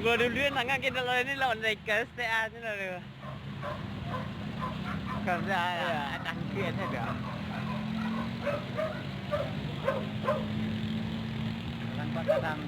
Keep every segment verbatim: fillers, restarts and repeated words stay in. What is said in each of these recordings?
Gua dulu yang nangah kita lawan ini, lawan Lakers, teh, ah, tu lah tu. Kerja, ya, tangkil saja. Kadang-kadang.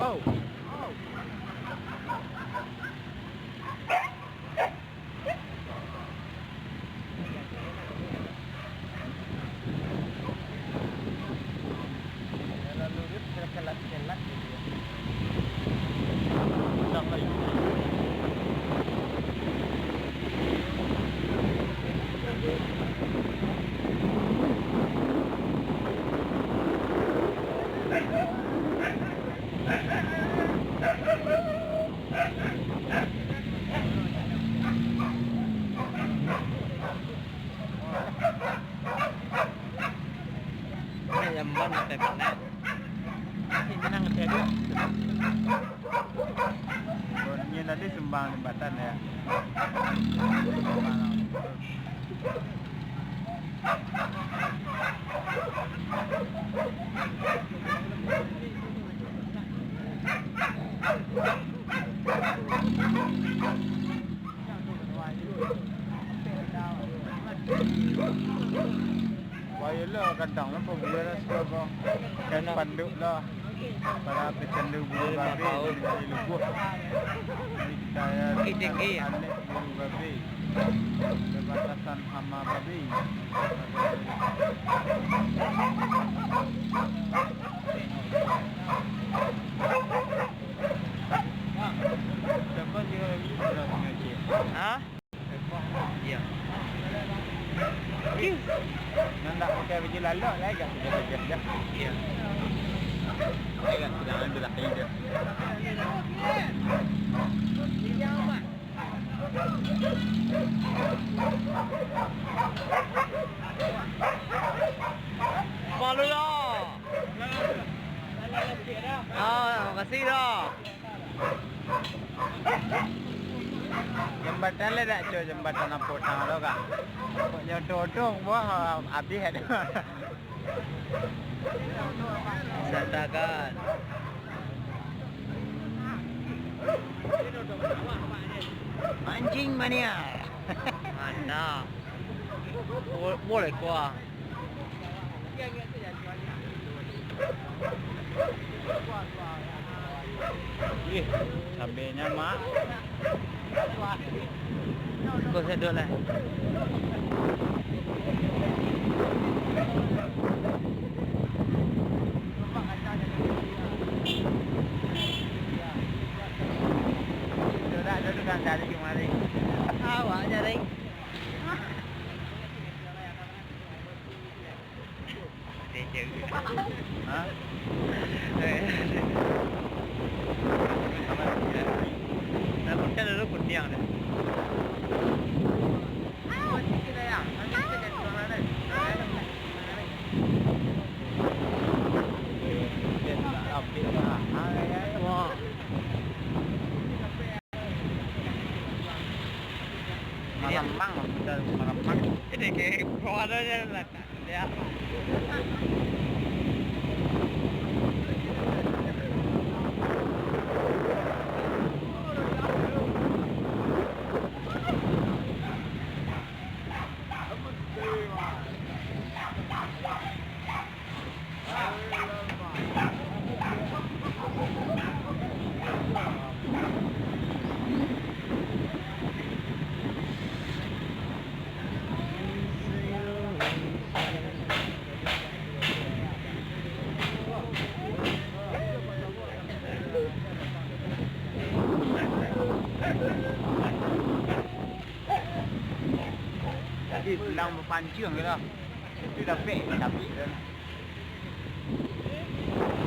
Oh. Lalu dia terkelat-kelat gitu ya. Ulang lagi. Ini jamban sampai panek. Ini nang kecil dia. Bunyi tadi sumbang jembatan ya. Wah, iyo lah, kadang lah, pabila lah suka ko. Kan panduk lah. Para pecandu bulu babi, di lubuh. Jadi kita ya, tinggi. Anek bulu babi. Perbatasan sama babi. Siapa dia ni? Hah? Iya. Kiu. Nan dak pakai baju lalok lai, agak sudah baju dah. Iya. Agak sudah ambil laki dia. Malu lah. Ah, makasih dah. Jambatan lah dak, cuy, jambatan apo tang tu, Kak? Pokoknyo tu, tu, wah, abih ado. Satakan. Mancing mania. Mantap. Bo-, boleh kuah. Ih, cabenya, Mak. Kau sedot lah. Sudah, sudah, sudah, cari kemari. Awak cari. Hah? Rambutnya dulu kuniang deh. Wah. Marambang, udah marambang. Ini kayak gua ada aja lah. Ya. Bapanciang je lah. Itu dapek, tapi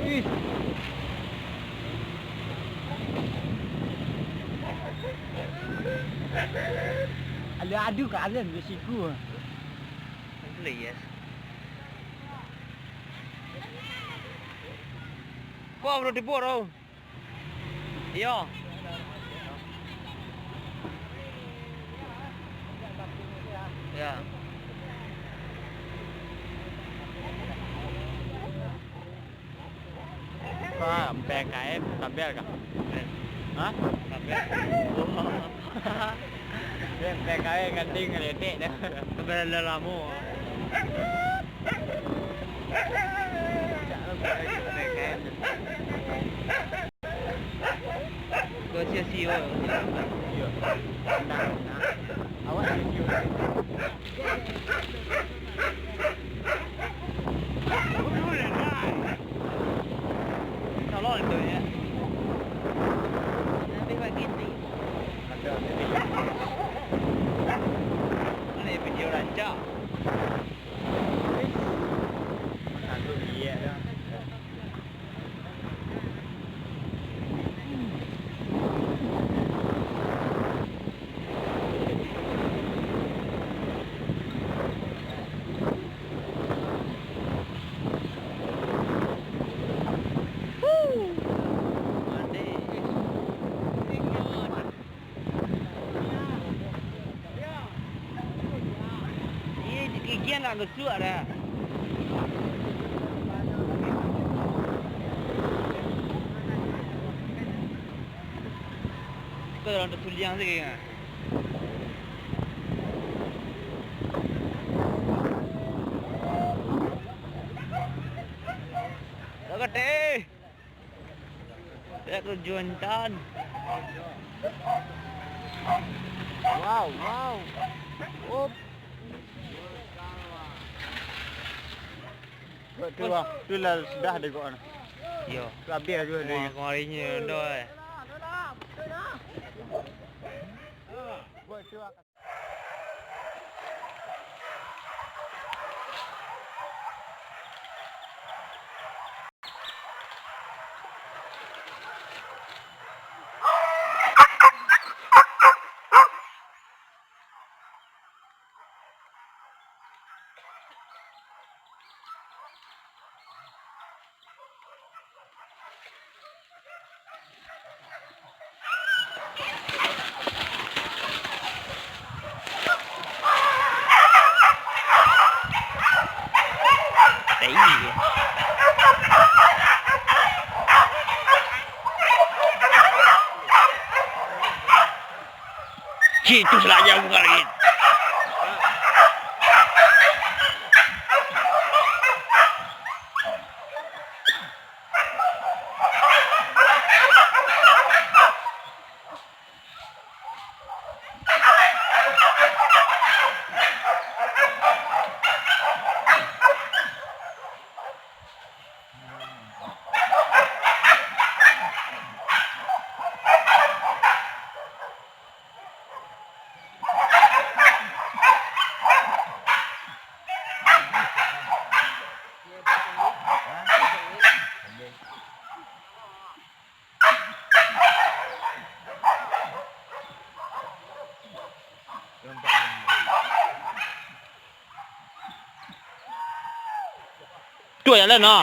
ih. Ada-ada ka alen di siku. Boleh, yes. Kau belum tipu tau. Iyo. Ya. Wah, P K M tabel kah? Tabel. Hah? Tabel. Wah. P K M ganti ngeletek dah. Tabel lah lamo. P K M. Kau sia-sia. Iyo. Nah, nah. Awak sia-sia. Tolong tu ya. Nanti pakai ni. Ada, ada. Mana video rancak? Satu dia dah. Ih, gigian nak gesuak dah. Kau dalam tersuliang sikit kan? Kau kata, eh. Dak tujuan tan. Wow, wow. Up. Kok tu lah, tu lah sudah deh kok. Yo. Tu habis juga deh. Kemarinnya dah, eh. Kok tu lah. Situs lah jauh kali. Tu jalan ah.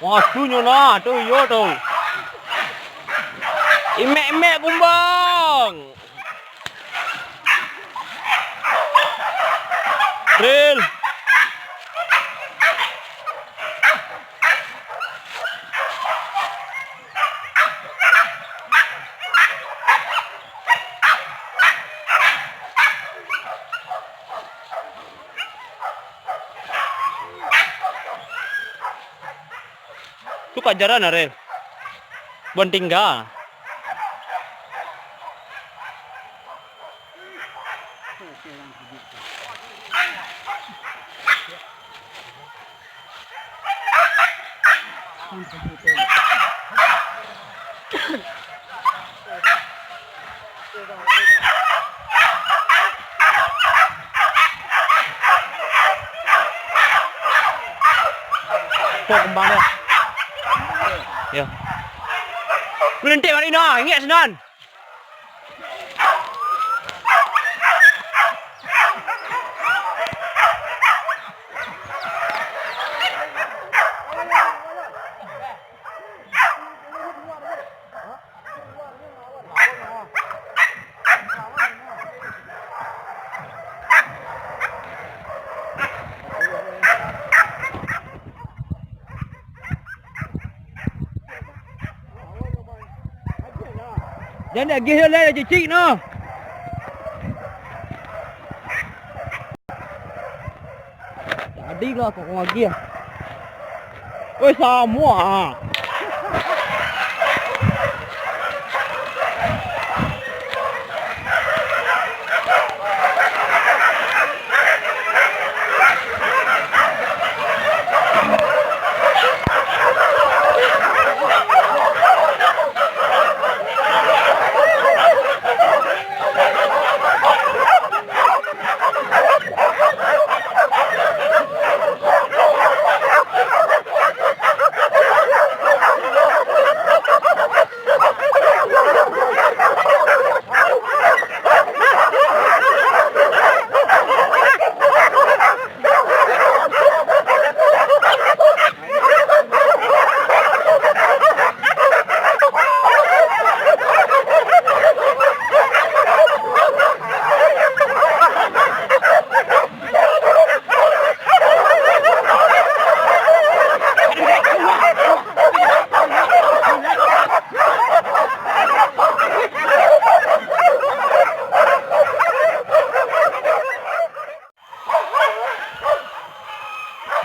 Wah, tu nyo nah, tu iyo tu. Imek-imek kumbang. Ril. Tu kajaran, Arel. Buan tingga. Kok kembang dia? Ya. Kulintik balik nah, ingek sinan. Jan diagiah yo lai, cicik no. Jadi lah kok ngagiah. Oi, samo ah.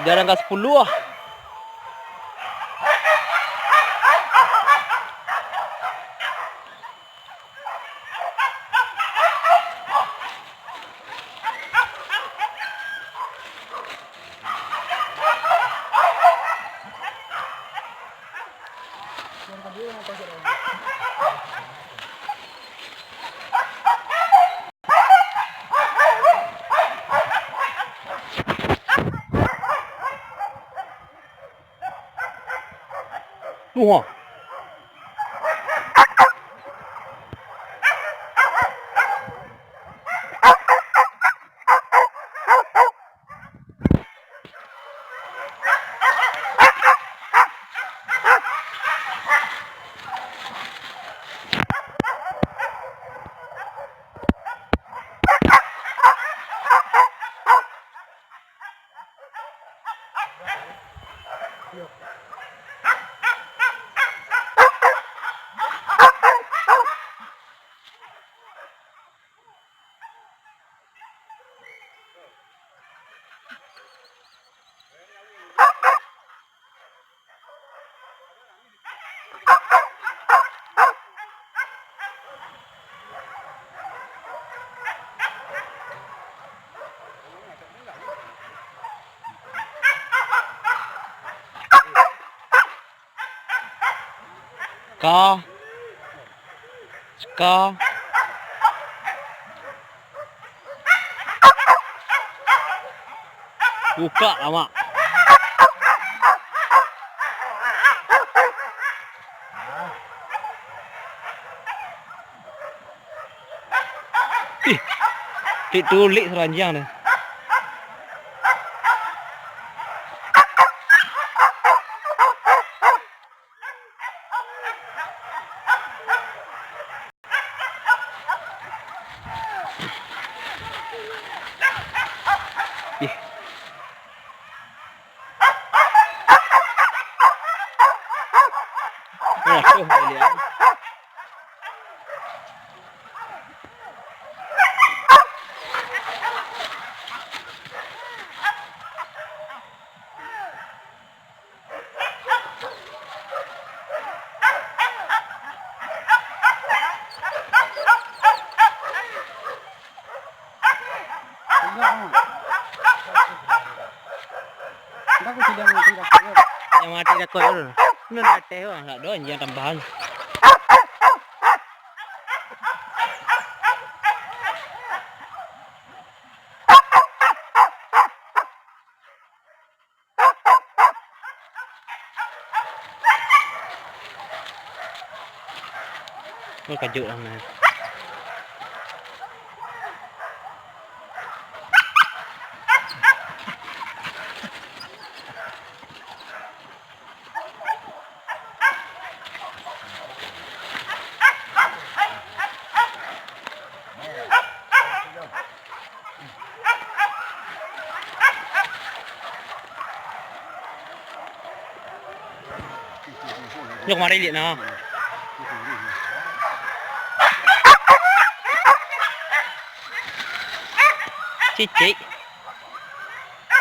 Jarang ka sapuluah. Wah. Ka. Ka. Bukak lah, Mak. Ih, cik tulik saranjang tu. Ih. Waduh, dia. Yang mati takut. Nan ateh tu, ndak ado anjiang tambahan. Oh, kajuik lah, man. Nyo kamari liak nah. Cicik.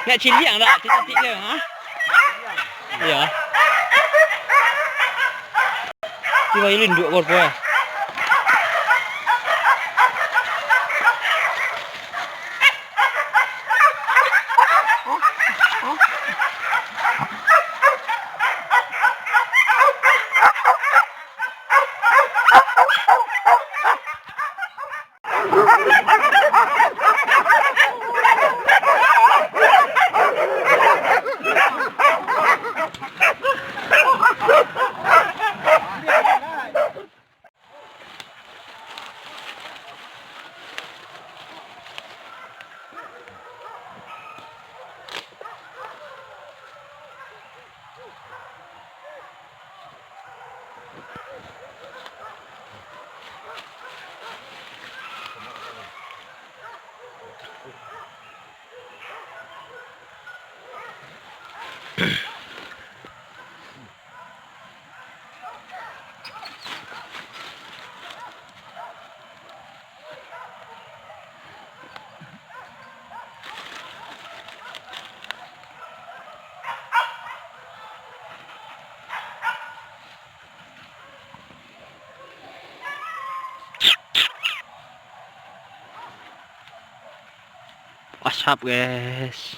Nak ciliang tak? Cicik-cicik ke, ha? Iyo. Tibo ilin duo ekor ko, eh. What's up, guys?